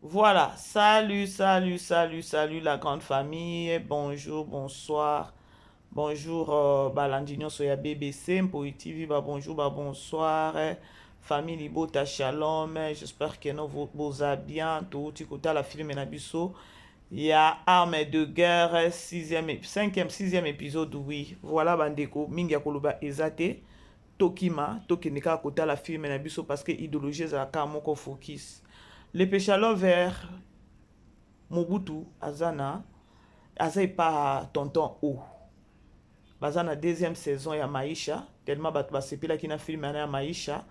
Voilà, salut, salut, salut, salut la grande famille. Bonjour, bonsoir. Bonjour balandi nyonso ya BBC Mpoi TV, ba bonjour, ba bonsoir. Famille Libota Shalom, j'espère que nous boza bien. Touti kotala film na biso. Ya Arme de guerre, 6e, 5e, 6e épisode, oui. Voilà bandeko, mingi ya koloba eza te. Tokima, tokende kaka kotala film na biso parce que idéologie ezalaka moko focus. Le Péchalover Mobutu aza na aza epa tonton O. Baza na deuxième saison ya Maisha, tellement bato basepelaki na film ya Maisha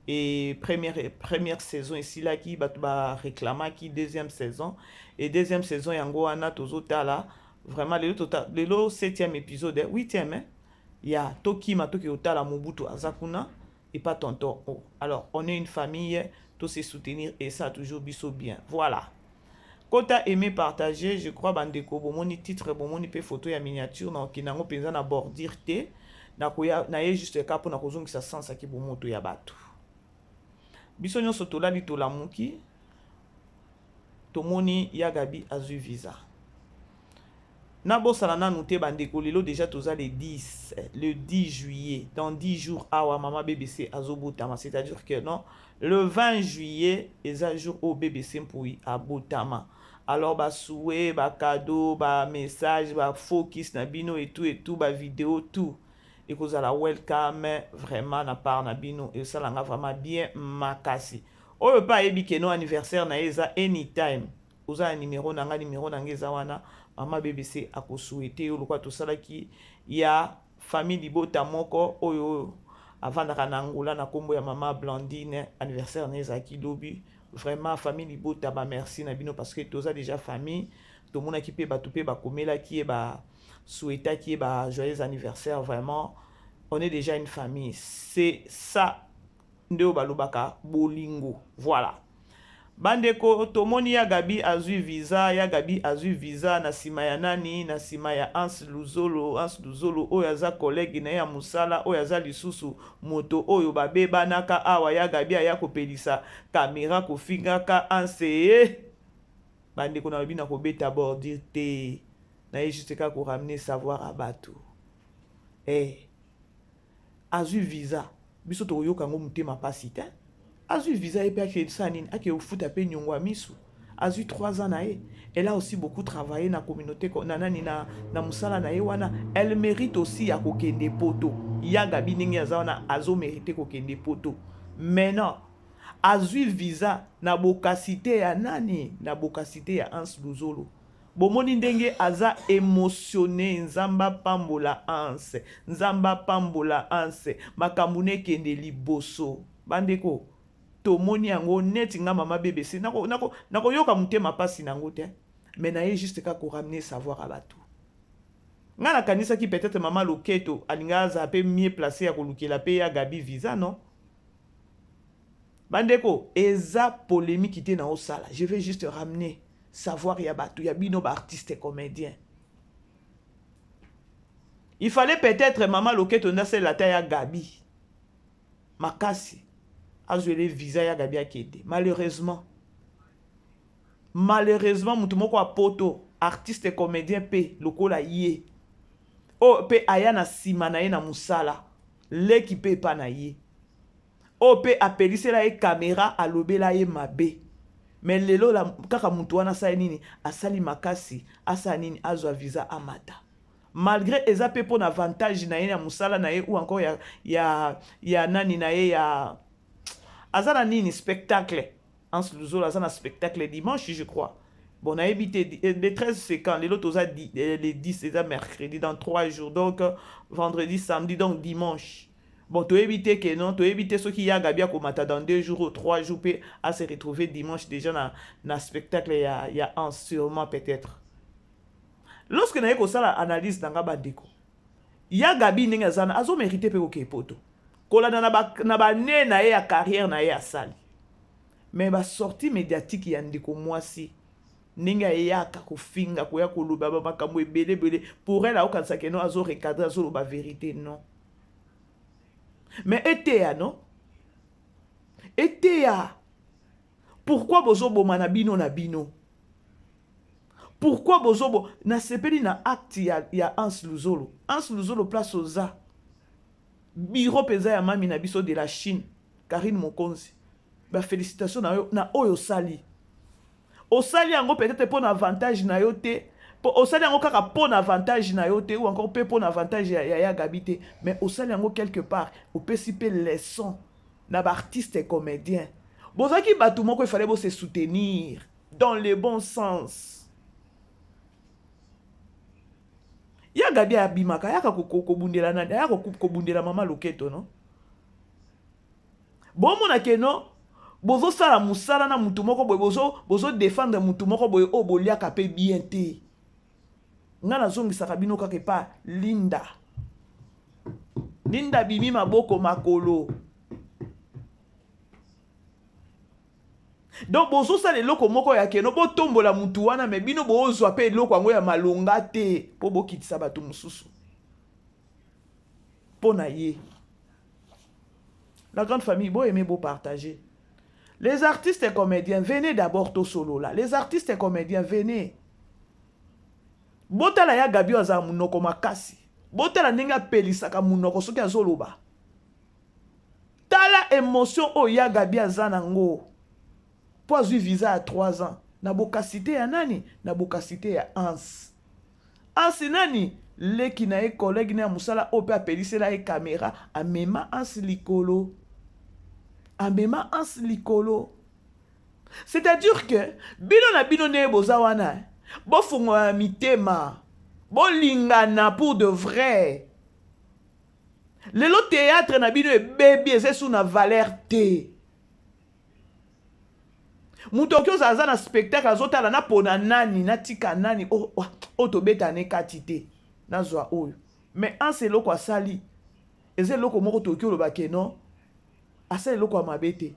et première saison esilaki, bato baréclamaki deuxième saison et deuxième saison yango wana tozotala vraiment lelo tota, lelo 7e épisode, 8e, hein? Ya tokima toki kotala Mobutu aza kuna epa tonton O. Alors on est une famille, to se soutenir et ça toujours biso bien. Voilà. Kota aimer, partager, je crois bandeko bomoni titre, bomoni pe photo ya miniature na okende yango mpenza na bordure te, nakoya na ye juste kaka mpona kozongisa sens aki bomoto ya bato. Biso nyonso tolali, tolamuki, tomoni ya Gabi azwi visa. Nabosana nanu te bandeko, lelo déjà toza le 10, le 10 juillet. Dans 10 jours awa mama BBC azobotama, c'est-à-dire que non, le 20 juillet eza jour oyo BBC Mpui abotama. Alors basouhaits, bacadeaux, bamessage, bafocus na bino et tout et tout, bavidéo, tout ekozala welcome vraiment na part na bino, esalanga vraiment bien makasi. Oyo mpe ayebi que non, anniversaire na ye eza anytime, oza na numéro na nga, numéro na nga eza wana, mama BBC akosouhaiter yo lokola tosalaki ya famille libota moko oyo avandaka na Angola na nkombo ya mama Blandine, anniversaire na ezalaki lobi. Vraiment famille libota, bamerci na bino parce que toza déjà famille. Tomonaki mpe bato mpe bakomelaki ye, basouhaitaki ye ba joyeux anniversaire. Vraiment on est déjà une famille, c'est ça nde oyo balobaka bolingo. Voilà bandeko, tomoni ya Gabi azwi visa, ya Gabi azwi visa na nsima ya nani? Na nsima ya Anse Luzolo. Anse Luzolo oyo aza collègue na ye ya mosala, oyo aza lisusu moto oyo babebanaka awa. Ya Gabi aya kopelisa kamera kofingaka Anse ye. Bandeko, nalobi na kobeta bordure te, naye juste kaka koramener savoir ya bato. Azwi visa, biso tokoyoka yango motema mpasi te. Azwi visa, ye mpe akesala nini? Ake kofuta mpe niongo ya misu. Azwi 3 ans na ye, elle a aussi beaucoup travaillé na communauté na nani na mosala na ye wana. Elle mérite aussi ya kokende poto. Ya Gabi ndenge aza wana, azomérite kokende poto. Maintenant azwi visa na bokasi te ya nani? Na bokasi te ya Anse Luzolo. Bomoni ndenge aza émotionné. Nzambe apambola Anse, Nzambe apambola Anse, makambo nekende liboso. Bandeko, tomoni yango neti nga mama BBC nakoyoka motema mpasi nango te, mais naye juste kaka koramener savoir ya bato. Nga nakanisaki peut-être mama Loketo alinga azala mpe mieux placé ya kolukela mpe ya Gabi visa. Non bandeko, eza polémique te na osala, je vais juste ramener savoir ya bato ya bino baartiste comédien. Il fallait peut-être mama Loketo nde asalela ata ya Gabi makasi, azwele visa, ya Gabi akende. Malheureusement, malheureusement, motu moko apoto artiste comédien mpe lokola ye oyo mpe aya na nsima na ye na mosala, leki mpe epa na ye oyo mpe apelisela ye kamera, alobela ye mabe. Mais lelo kaka motu wana asali nini? Asali makasi, asala nini? Azwa visa, amata, malgré eza mpe mpo na avantage na ye ya mosala na ye ou encore ya nani na ye ya aza na nini, spectacle. Anse Luzolo aza na spectacle dimanche, je crois. Bon, nayebi te, le 13 c'est quand? Lelo toza le 10, eza mercredi, dans 3 jours, donc vendredi, samedi, donc dimanche. Bon, toyebi te que non, toyebi te soki ya Gabi akomata dans 2 jours ou 3 jours mpe ase retrouver dimanche déjà na spectacle ya Anse, sûrement peut-être. Lorsque naye kosala analyse na nga bandeko, ya Gabi ndenge aza na azomérite mpe kokee poto kolanda na bane na ye ya carrière na ye asali. Mais basortie médiatique ya ndeko mwasi, ndenge ayaka kofinga, koya koloba bamakambo ebele ebele, pour elle aokanisa que non, azorecadre, azoloba vérité. Non, mais eteya, non, eteya. Pourquoi? Pourquoi bozoboma na bino na bino? Pourquoi bozobo nasepeli na acte ya Hans Luzolo. Hans Luzolo place oza. Bureau penza ya mami na biso de la Chine, Karine Mokonzi. Ba félicitations na yo na oyo osali. Osali yango peut-être pour na avantage na yo te. Po osali yango kaka pour na avantage na yo te ou encore pe pour na avantage ya Gabi te, mais osali yango quelque part opesi pe leçon na ba artiste et comédien. Bozaki batu moko il fallait bo se soutenir dans le bon sens. Ya Gabi abimaka yaka kobundela nani, yaka kobundela mama Loketo non? Bomona ke non, bozosala musala na mutu moko boye, bozo défendre mutu moko boye oyo boliaka pe bien te. Nga nazongisaka bino kaka epa Linda. Linda bimi maboko makolo. Donc bozosala eloko moko ya keno botombola mutu wana, mais bino bozwa pe eloko yango ya malonga te po bokitisa bato mosusu. Po na ye. La grande famille, bo aimer, bo partager. Les artistes et comédiens, venez d'abord to solo là. Les artistes et comédiens, venez. Botala ya Gabi aza munoko makasi. Botala ndenge apelisaka munoko soki azoloba. Tala émotion oyo ya Gabi aza nango. Po azwi visa ya 3 ans. Na bokasite ya nani? Na bokasite ya Hans. Hans nani? Leki na ye collègue na ya musala oyo pe apelisela ye caméra, amema Hans likolo. Amema Hans likolo. C'est-à-dire que bino na bino ndenge boza wana, bofungola mitema, bolingana pour de vrai. Lelo théâtre na bino ebebi eza sous na valeur te. Moto oki ozala aza na spectacle azotala na pona nani, na tika nani, oh, oh, oh, tobeta ne kati te. Nazwa oyo. Mais Hans eloko asali, eza eloko moko toki oloba ke non, asali eloko ya mabe te.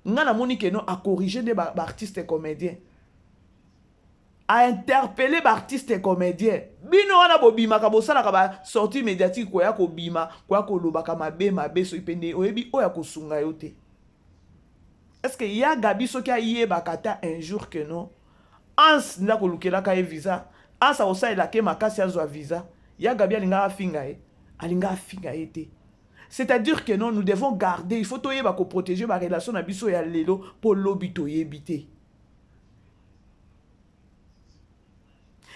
Nga namoni ke non, a corriger nde ba artiste comédien. A interpeller ba artiste comédien. Bino wana bobimaka, bosalaka ba sortie médiatique koya kobima, koya kolobaka mabe mabe soki pe nde oyebi oyo akosunga yo te. Est-ce que ya Gabi soki ayebaka ata un jour que non, Hans nda kolukelaka ye visa, Hans akosalelaka ye makasi azwa visa, ya Gabi alingaka afinga ye, alingaka afinga ye te. C'est-à-dire que non, nous devons garder, il faut toyeba ko protéger ba relation na biso ya lelo po lobi toyebi te.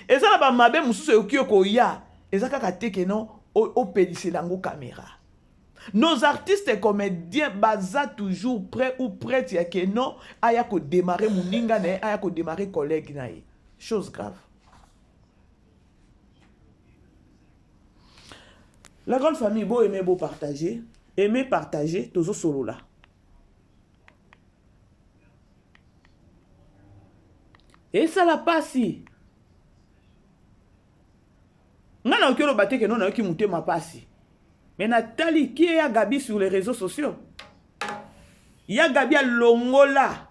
Eza na ba mabe mosusu ekoki koya, eza kaka te que non, opelisela yango caméra. Nos artistes et comédiens baza toujours prêts ou prêtes ya que non, aya ko démarrer muninga na ye, aya ko démarrer collègue na ye. Chose grave. La grande famille, bo aimer, bo partager. Aimer, partager, tozo solo là. Et ça la passe. Nga na okelo bate ke non na yoki mutema pasi. Mais Nathalie, qui est ya Gabi sur les réseaux sociaux? Ya Gabi a longola.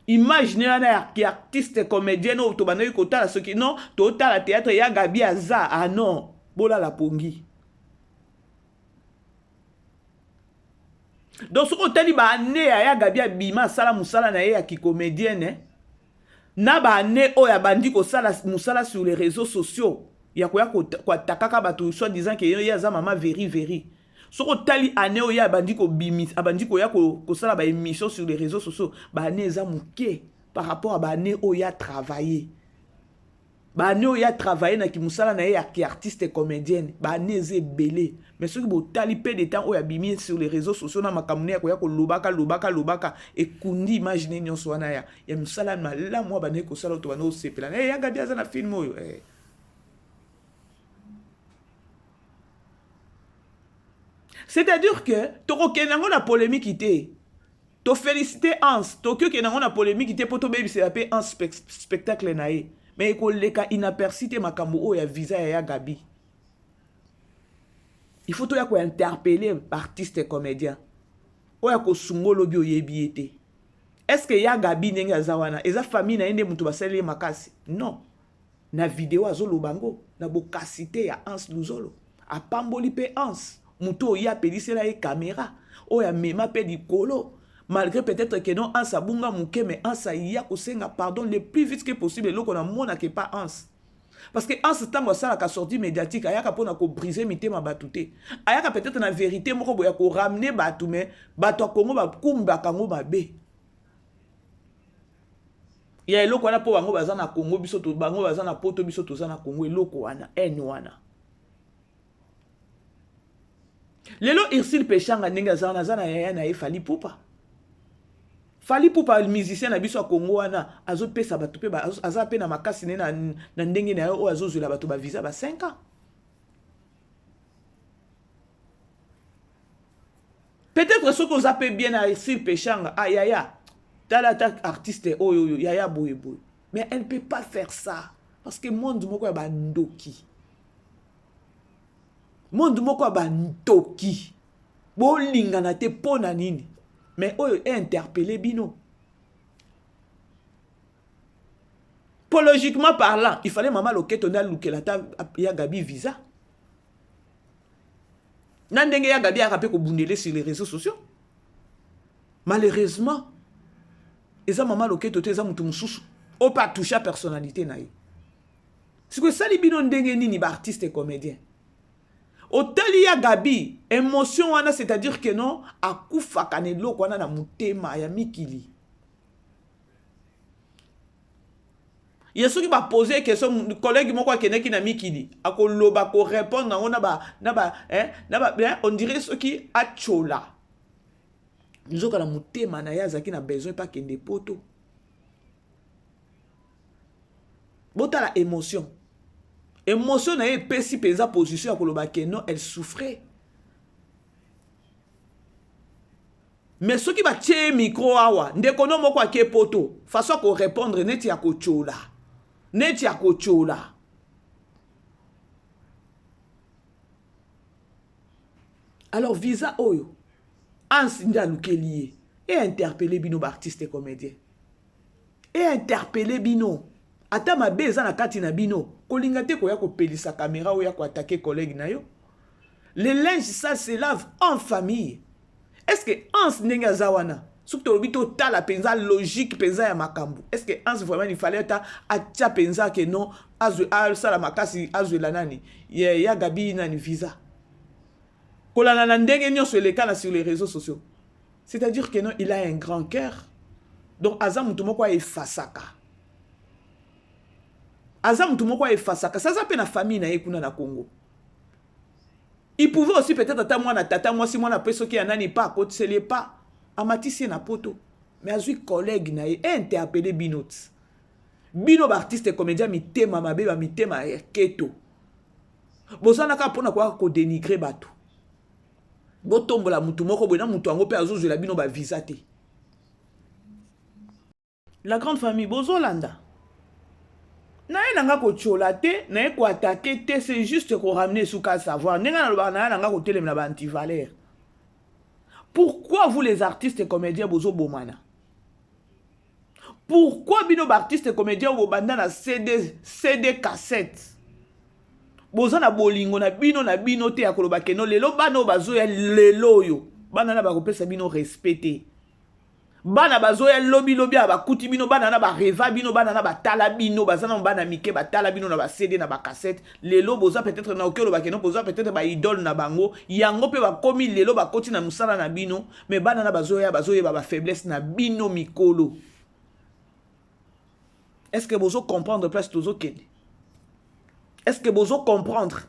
Image ne wana ya artiste comédien oyo tobandaki kotala soki non, totala théâtre ya Gabi aza. Ah non, bolala pongi. Donc soki otali ba année ya Gabi abima asala musala na ye ya ki comédienne, na ba année oyo abandi kosala musala sur les réseaux sociaux ya koya koatakaka bato soit disant que ye aza mama veri veri. Soki otali année oyo abandi kobimisa, abandi koya kosala ba émission sur les réseaux sociaux, ba année eza moke par rapport à ba année oyo ya travailler. Ba année oyo ya travailler na ki musala na ye ya ki artiste comédienne, ba année eza ebele. Mais soki botali peu de temps oyo abimi sur les réseaux sociaux na makambo ne ya koya kolobaka, lobaka, lobaka, ekundi image ne nyonso wana ya musala malamu oyo abandaki kosala oyo tobanda kosepela. Eh, ya Gabi aza na film oyo, eh. C'est-à-dire que tokokende yango na polémique te. To féliciter Hans, tokokende yango na polémique te po tobebisela pe Hans spectacle na ye. Mais ekoleka inaperçu te makambo oyo ya visa ya Gabi. Il faut toya ko interpeller artiste et comédien. Oya kosunga lobi oyebi ye te. Est-ce que ya Gabi ndenge aza wana, eza famille na ye nde mutu basaleli ye makasi? Non. Na vidéo azoloba ngo na bokasite ya Hans Luzolo. Apamboli pe Hans, mutu oyo apelisela ye caméra, oyo amema pe likolo. Malgré peut-être que non, Hans abunga moke, mais Hans aya kosenga pardon le plus vite que possible. Eloko namonaka epa Hans, parce que Hans, ntango asalaka sortie médiatique, ayaka mpona kobriser mitema bato te. Ayaka peut-être na vérité moko boye ya koramener bato, mais bato ya Kongo bakumbaka yango mabe ya eloko wana, mpo bango baza na Kongo, biso bango baza na Poto, biso toza na Kongo. Eloko wana, haine wana. Lelo Ursule Peshanga, ndenge aza wana, aza na yaya na ye Fally Ipupa. Fally Ipupa, musicien na biso ya Kongo wana, azopesa bato mpe aza mpe na makasi ne na ndenge na ye oyo azozwela bato bavisa ba 5 ans. Peut-être soki oza mpe bien na Ursule Peshanga, ah yaya, tala ata artiste oyo oyo, yaya, boye boye. Mais elle ne peut pas faire ça, parce que monde moko ya bandoki, monde moko ya bandoki, bolingana te. Mpo na nini? Mais oyo einterpeller bino po logiquement parlant, il fallait mama Loketo nde alukela ata ya Gabi visa, na ndenge ya Gabi ayaka mpe kobundele sur les réseaux sociaux. Malheureusement, eza mama Loketo te, eza moto mosusu oyo mpe atoucha personnalité na ye. Sikoyo esali bino ndenge nini, baartiste comédien? Otali ya Gabi, émotion wana, c'est-à-dire que non, akufaka na eloko wana na motema ya mikili ye. Soki bapose question, collègue moko akendeki na mikili, akoloba, korépondre yango na ba na ba eh, na ba eh, on dirait soki atyola nzoka na motema na ye azalaki na besoin mpe akende Poto. Botala émotion, émotion na ye epesi mpenza position ya koloba ke non, elle souffrait. Mais soki batie ye micro awa, ndeko no moko ake Poto, façon ya korépondre neti ya kotyola, neti ya kotyola. Alors visa oyo Hans nde alukeli ye, einterpeller bino baartiste comédien, einterpeller bino. Ata mabe eza na kati na bino, kolinga te koya kopelisa caméra oyo ya koattaquer collègue na yo. Le linge sale se lave en famille. Est ce que Hans, ndenge aza wana, soki tolobi totala mpenza logique mpenza ya makambo, est ce que Hans vraiment, il fallait ata atia mpenza ke non, asala makasi azwela nani ya Gabi nani visa, kolanda na ndenge nyonso eleka na sur les réseaux sociaux? C'est-à-dire que non, il a un grand cœur. Donc aza motu moko aefasaka, aza motu moko aefasaka. Saza mpe na famille na ye kuna na Congo. Il pouvait aussi peut-être ata mwana tata mwasi, mwana mpe soki ya nani pa akotiseli ye pa amatisi ye na Poto, mais azwi collègue na ye. Einterpeller bino ti bino baartiste comédien, mitema mabe, bamitema ya keto, bozalaka mpona koyaka kodénigrer bato. Botombola mutu moko boye na mutu yango mpe azozwela bino bavisa te. La grande famille, bozolanda na ye nanga kotiola te, na ye koattaquer te, c'est juste koramener suka savoir ndenge nalobaka na ye nanga kotelemela baantivaleur. Pourquoi vous les artistes comédiens bozobomana? Pourquoi bino baartiste comédien bobanda na CD, CD cassette, boza na bolingo na bino na bino te ya koloba keno lelo bana oyo bazoya lelo oyo, bana na bakopesa bino respect te? Bana bazoya lobilobi awa, bakuti bino, bana na bareva bino, bana na batala bino, baza na bana mike, batala bino na baCD, na bacassette. Lelo boza peut-être na oki oloba keno boza peut-être baidole na bango, yango mpe bakomi lelo bakoti na mosala na bino. Mais bana na bazoya, bazoyeba bafaiblesse na bino mikolo. Est ce que bozo comprendre place tozokende? Est ce que bozo comprendre?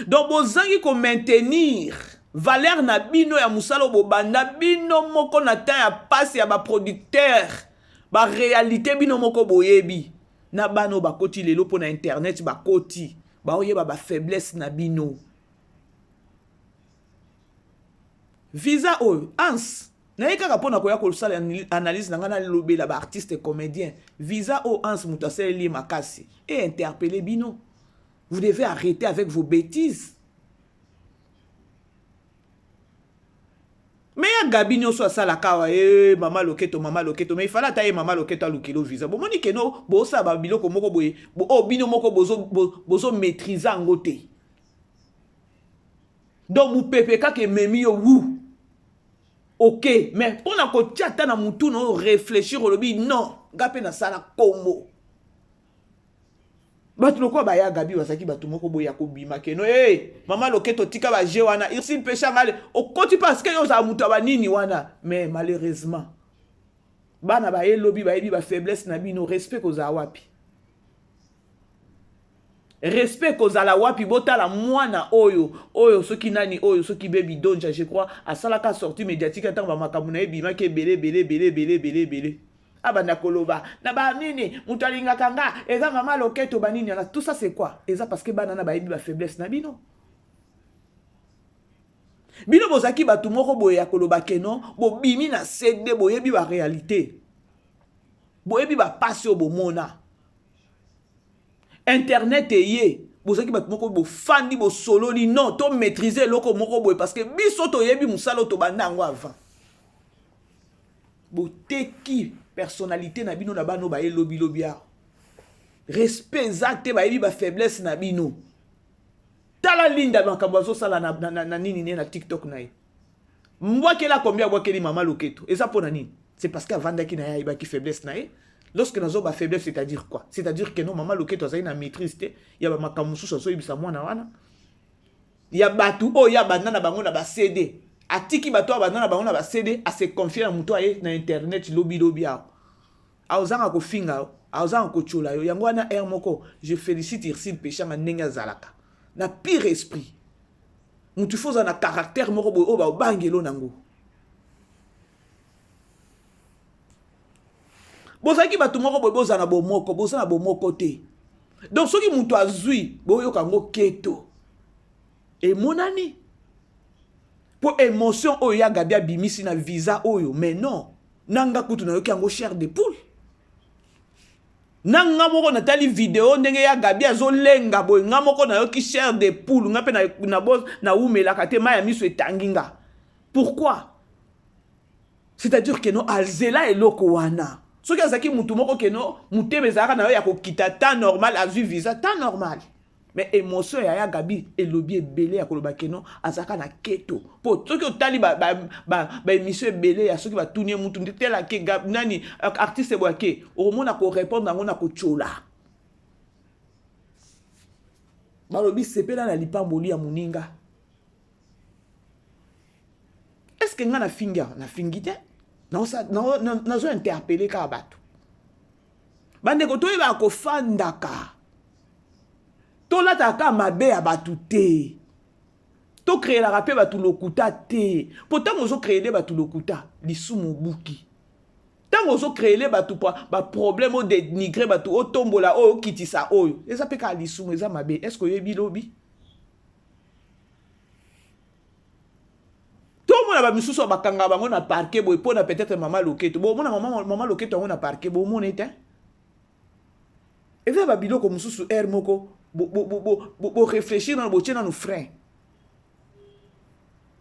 Donc bozangi komaintenir valeur na bino ya mosala oyo bobanda bino moko na temps ya pasi ya baproducteur, baréalité bino moko boyebi. Na bana oyo bakoti lelo mpo na internet, bakoti baoyeba bafaiblesse na bino. Visa oyo Hans naye kaka mpona koya kosala analyse na ngai, nalobela baartiste comédien. Visa oyo Hans moto asaleli ye makasi, einterpeller bino. Vous devez arrêter avec vos bêtises. Mais ya Gabi nyonso asalaka awa e mama Loketo, mama Loketo, mais ifala ata ye mama Loketo alukeli visa. Bomoni keno bosala babiloko moko boye oyo bino moko bozomaîtrise yango te. Donc mopepe kaka ememi yo wu. Ok, mais mpo na kotia ata na mutu na oyo réfléchir, olobi non, nga mpe nasala kombo. Bato lokola baya Gabi bazalaki bato moko boye ya kobima keno e hey, mama loketo tika baje wana Ursule Peshanga okoti parce que yo ozala moto ya banini wana. Mais malheureusement bana baye lobi bayebi bafaiblesse na bino. Respect kozala wapi? Respect kozala wapi? Botala mwana oyo oyo soki nani oyo soki Baby Donja, je crois, asalaka sortie médiatique ntango bamakambo na ye ebimaki ebele ebele ebele ebele ebele ebele. Abanda koloba na banini, moto alingaka nga eza mama loketo, banini wana. Tout ça, c'est quoi? Eza parce que bana na bayebi bafaiblesse na bino. Bino bozalaki bato moko boye ya koloba keno bobimi na cd, boyebi baréalité, boyebi bapasi oyo bomona. Internet eye, bozalaki bato moko bofandi, bosololi, non, tomaîtrise eloko moko boye parce que biso toyebi mosala oyo tobanda yango avant. Boteki personnalité na bino na bana oyo baye lobilobi awa. Respect eza te, bayebi bafaiblesse na bino. Tala Linda, makambo azosala na, na, na, na nini ne na TikTok na ye, mbwakeli akombia, abwakeli mama loketo. Eza mpo na nini? C'est parce que avandaki na ye, ayebaki faiblesse na ye. Lorsque nazoba faiblesse, c'est-à-dire quoi? C'est-à-dire que non, mama loketo azali na maîtrise te ya bamakambo mosusu azoyebisa mwana wana ya bato oyo abanda na bango na bacd. Atiki bato oyo abanda na bango na bacd, ase confie na moto aye na internet lobilobi awa, azanga kofinga yo, azanga kotiola yo. Yango wana aire moko, je félicite Ursule Peshanga ndenge azalaka na pire esprit. Motu fo ozala na caractère moko boye oyo babangelo nango. Bozalaki bato moko boye, bozala na bomoko, boza na bomoko te. Donc soki moto azwi, boyoka yango keto emonani mpo émotion oyo ya Gabi abimisi na visa oyo. Mais non, nanga kutu nayoki yango chair de poule. Na nga moko natali video ndenge ya Gabi azolenga boye, nga moko nayoki chair de poule. Nga mpe nawumelaka te, mai ya miso etangi nga. Pourquoi? C'est-à-dire que no, azela eloko wana. Soki azalaki mutu moko keno motema ezalaka na yo ya kokita, temps normal azwi visa, temps normal. Mais émotion ya ya Gabi elobi ebele ya koloba keno azalaka na keto. Mpo soki otali baémission ba, ba, ebele ya soki batuni ye mutu nde tel ake nani artiste boye ake, okomona korépondre yango na kotiola. Balobi sepela na lipamboli ya moninga. Est ce que ngai nafingi awa? Nafingi te, nazo interpeller kaka bato. Bandeko, toyebaka kofandaka, tolataka kaka mabe ya bato te, tocréelaka mpe bato lokuta te. Mpo ntango ozocréele bato lokuta, lisumu obuki. Ntango ozocréele bato baproblème, odénigre bato, otombola oyo, okitisa oyo, eza mpe kaka lisumu, eza mabe. Est ce que oyebi lobi? Tomona bamisusu bakanga bango na parquet boye mpona peut-être mama loketo. Bomona mama, mama loketo yango na parquet, bomona ete eza babiloko mosusu. Aire moko boréfléchir nano, botie nano frein.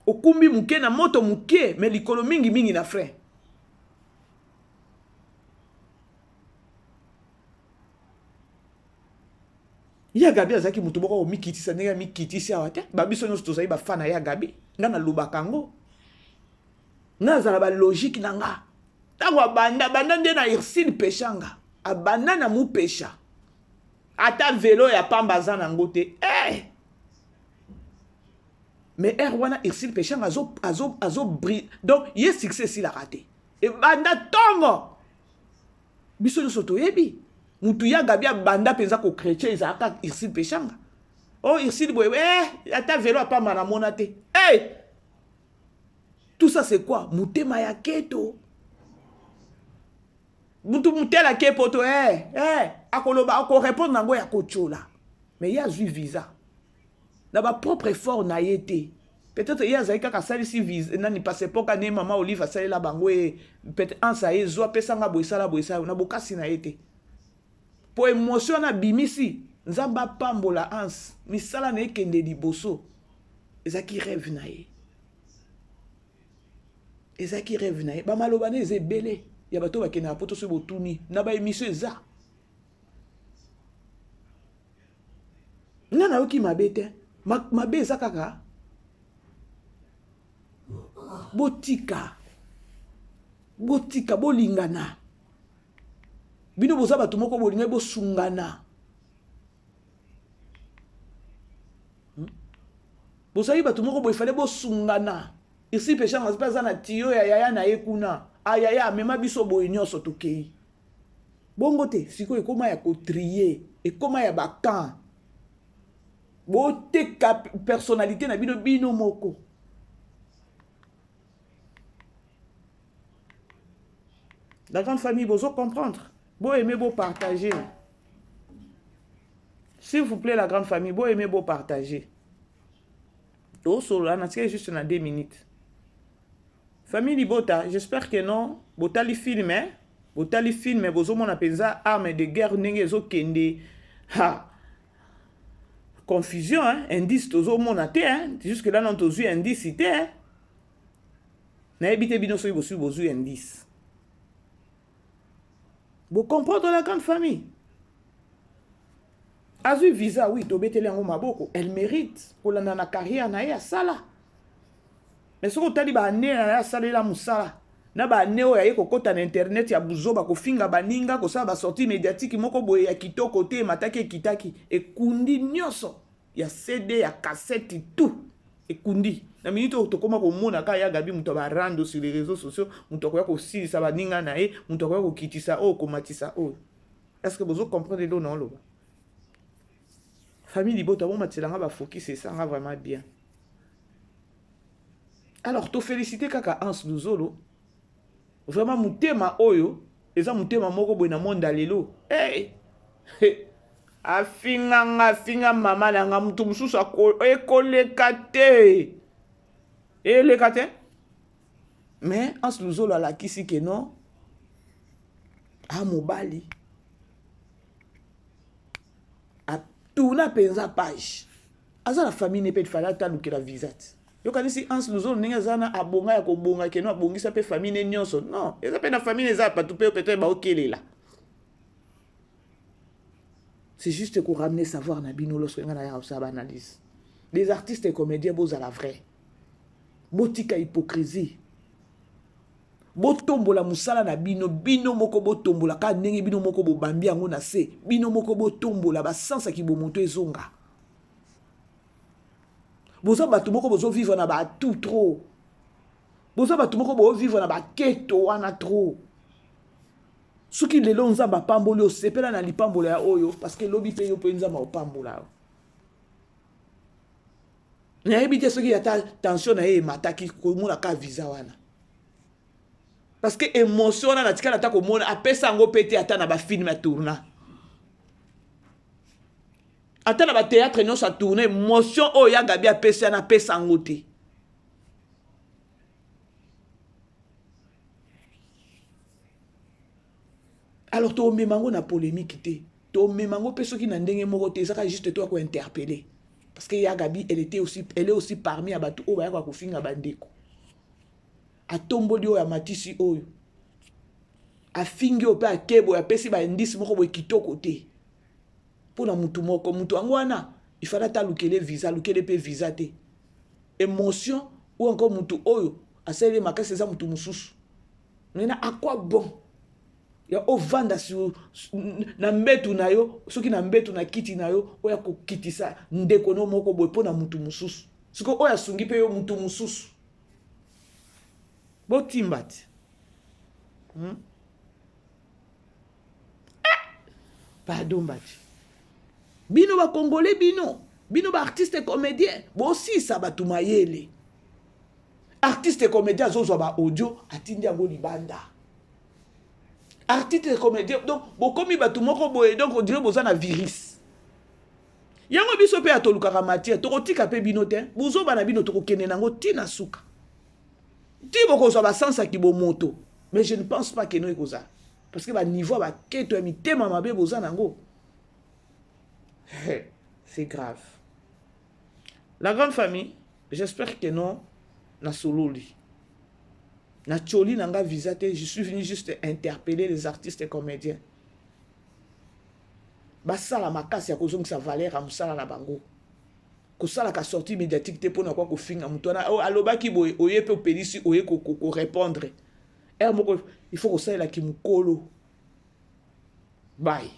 Okumbi moke na moto moke, mais likolo mingimingi na frein. Ya Gabi azalaki moto moko komikitisa ndenge amikitisi awa te. Babiso nyonso tozali bafana ya Gabi. Nga nalobaka yango, nga azala balogique na nga. Ntango abanda banda nde na Ursule Peshanga, abanda na mupesha, ata velo ya pamba aza nango te eh! Mais heure wana Ursule Peshanga azo, azo, azo bri donc ye succès esilaka te, ebanda ntongo. Biso nyonso toyebi mutu ya Gabi abanda mpenza kochrétien ezalaka Ursule Peshanga. O oh, Ursule boye eh, ata velo apamba namona te hey! Tout ça, c'est quoi? Motema ya keto. Mutu mutela ke poto eh, eh, akoloba, akorépondre nango ya kotiola. Mais ye azwi visa na bapropre effort na ye te. Peut-être ye azali kaka asalisi visa nani, passeport ka ne mama Olive asalela bango ye. Peut-être ansa ye zwa, apesanga boye, esala boye, esala na bokasi na ye te. Mpo émotion wana abimisi, Nzambe apambola Anse, misala na ekende liboso. Ezalaki rêve na ye, ezalaki rêve na ye. Bamaloba na eza ebele ya bato bakendaka poto. Soki botuni na baémission, eza nga nayoki mabe te. Mabe eza kaka botika. Botika bolingana. Bino boza bato moko bolingaki bosungana. Bozali bato moko boye fale bosungana. Isi peshanga mpe aza na tiyo ya yaya na ye kuna. Ayaya amema biso boye nyonso tokei. Bongo te sikoyo ekoma ya kotrier, ekoma ya ba camp. Boteka personnalité na bino bino moko. La grande famille, bozo comprendre. Bo aimer, bo partager. S'il vous plaît, la grande famille, bo aimer, bo partager. Tosolola natikali juste na 2 minutes. Famille Libota, j'espère que non. Botali film, hein? Botali film, bozomona penza arme de guerre ndenge ezokende. Ha! Confusion, hein? Indice tozomona te, hein? Jusque là non tozui indice te, hein? Nayebi te bino soki bosui bozui indice. Bo comprendre la grande famille. Azui visa, oui, tobeteli yango maboko. Elle mérite kolanda na carrière na ye asala. Mais soki otali ba année na ye asalela mosala na ba année oyo aye kokota na internet ya buzoba kofinga baninga kosala ba sortie médiatique moko boye ya kitoko te emataki ekitaki ekundi nyonso ya CD ya cassette tout ekundi na minute oyo tokóma komona kaka ya Gabi moto ya barando sur les réseaux sociaux, moto akoya kosilisa baninga na ye, moto akoya kokitisa oyo komatisa oyo. Est ce que bozo comprendre eloko na oloba? Famille Libota, bomatisela nga bafokisi esanga vraiment bien. Alors tofélicité kaka Hans Luzolo, vraiment motema oyo eza motema moko boye na monde ya lelo. Hey! Hey! Afinga nga, afinga mama na nga, moto mosusu ekoleka te, eleka te. Mais Hans Luzolo alakisi ke non, a mobali atuna mpenza page aza na famille ne mpe fale ata alukela visa te. Yokanisi Hans Luzolo ndenge aza na abonga ya kobonga keno abongisa mpe famille ne nyonso. Non, eza mpe na famille eza bato mpe peut-être baokelela. C'est juste ko ramener savoir na bino lorsque nga na ya kosala ba analyse. Les artistes et comédiens, bozala vrai, botika hypocrisie, botombola mosala na bino bino moko, botombola kaka ndenge bino moko bobambi yango na se, bino moko botombola basansaki bomoto ezonga. Boza bato moko bozovivre na batu trop, boza bato moko bozovivre na baketo wana trop. Soki lelo Nzambe apamboli, osepela na lipambola ya oyo, parce que lobi mpe yo mpe Nzambe aopambola yo. Nayebi te soki ata tension na ye emataki komona ka visa wana, parce que émotion wana natikala ata komona apesa yango mpe te, ata na bafilm ya tourna, ata na bathéâtre nyonso atourne, émotion oyo ya Gabi apesi wana apesa yango te. Alors tomema yango na polémique te, tomema yango mpe soki na ndenge moko te, ezaka juste toya kointerpeller, parce que ya Gabi, elle était aussi, elle est aussi parmi ya bato oyo bayaka kofinga bandeko. Atomboli oyo, amatisi oyo, afingi oyo mpe akeboye, apesi baindice moko boye kitoko te mpo na mutu moko. Mutu yango wana ifale ata alukele visa, alukele mpe visa te. Émotion ou encore mutu oyo asaleli makasi eza mutu mosusu. Maintenant, à quoi bon ya ovanda sur na mbetu na yo, soki na mbetu na kiti na yo, oyo akokitisa ndeko no moko boye mpo na mutu mosusu, sikoyo oyo asungi mpe yo mutu mosusu? Botimba te, Ah! Pardon bati bino bakongole, bino bino baartiste comédien, bosisa bato mayele. Artiste comédien azozwa baaudio, atindi yango libanda. Artiste comédien, donc bokomi bato moko boye, donc on dirait boza na virus yango. Biso mpe ya tolukaka matière, tokotika mpe bino te. Bozoba na bino, tokokende nango ntina suka ti bokozwa basansaki bomoto. Mais je ne pense pas keno ekozala, parce que baniveau ya baketo ya mitema mabe boza nango, c'est grave. La grande famille, j'espère que non, nasololi natioli na nga visa te. Je suis venu juste interpeller les artistes et comédiens, basala makasi ya kozongisa valeur ya mosala na bango. Kosalaka sortie médiatique te mpona kwa kofinga moto wana alobaki boye, oye mpe opelisi, oye korépondre. Heure moko il faut kosalelaki mokolo. Bye.